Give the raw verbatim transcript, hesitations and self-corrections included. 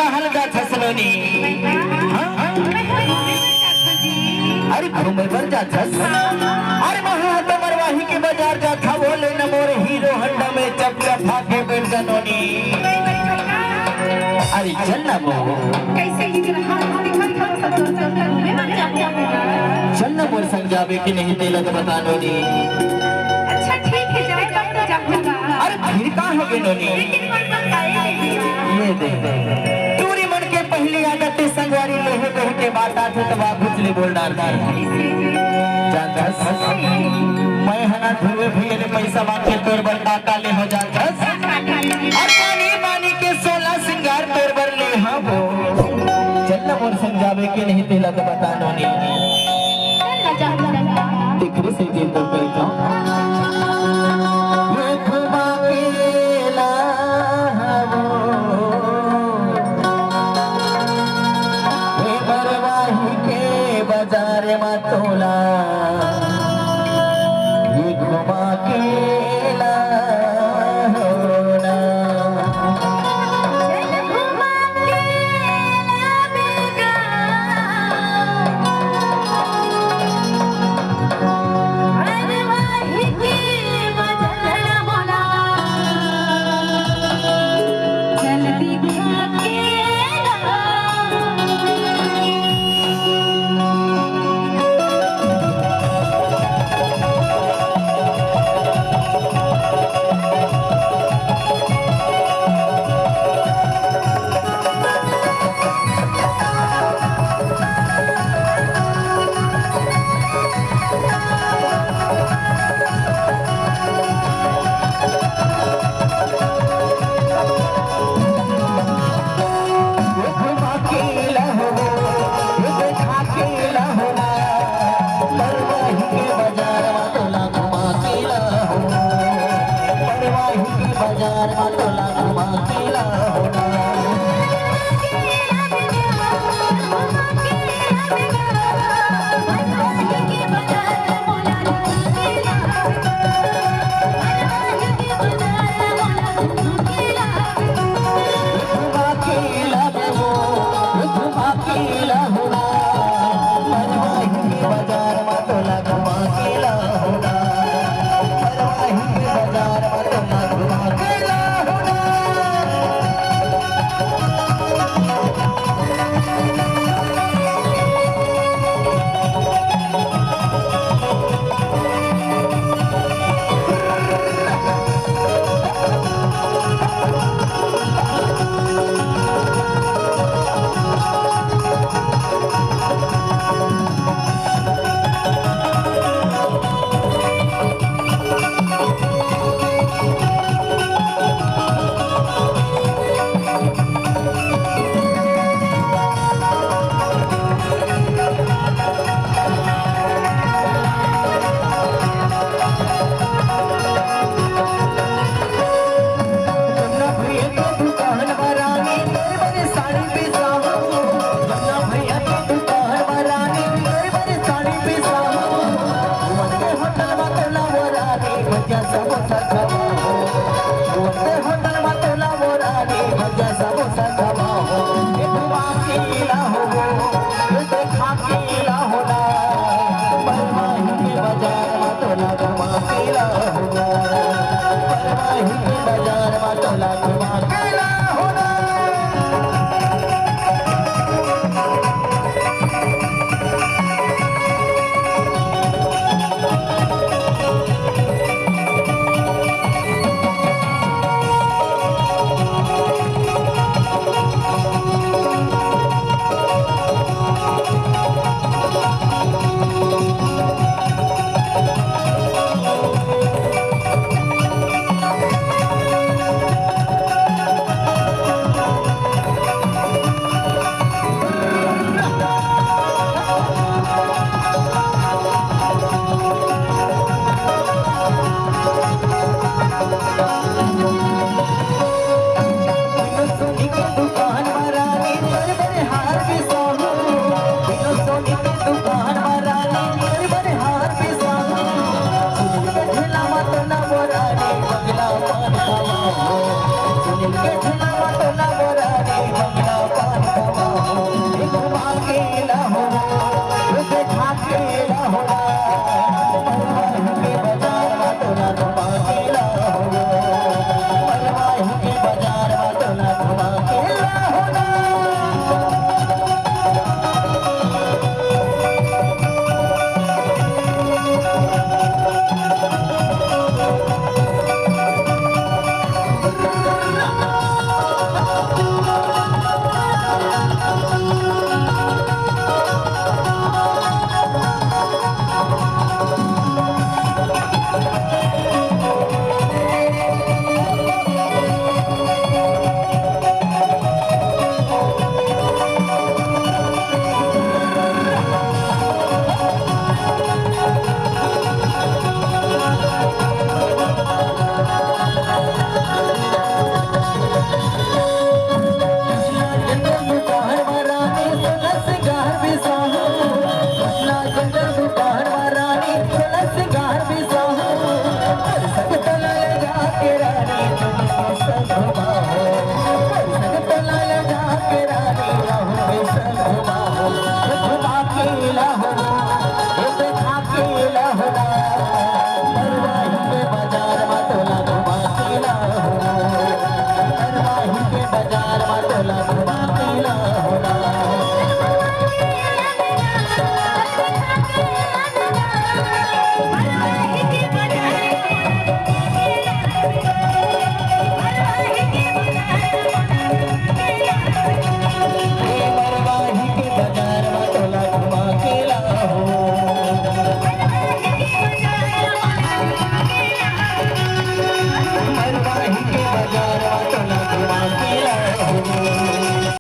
कहाँ ले जाथस नोनी? हाँ? अरे घूमे बर जाथस? अरे महूँ ह तो मरवाही के बाजार जाथँव, वो ले न मोर हीरो होंडा में चपचपा के बैठ जा नोनी। अरे चल ना वो। चल ना मोर संग जाबे कि नहीं तेला तो बता नोनी। अच्छा ठीक है, जाए तब तो जाऊंगा। अरे फिर का हो गे नोनी? लेकिन ये दे, टूरी मन के पहली आदत हे संगवारी, लेहे कहि के बात आथे त बाबूच ले बोल डारथे। जानथस, मैं ह ना धुए भैया ले पैसा मांग के तोर बर का का ले हँव जानथस? अरे पानी पानी के सोला सिंगार तोर बर ले हँव वो। चल ना मोर संग जाबे के नहीं तेला तो बता नोनी। तेकरे से दिन तो कहिथँव। एक बाकी हे मरवाही के बाजार म तोला, ये घुमा के लाहू ना। बाजार मा टोला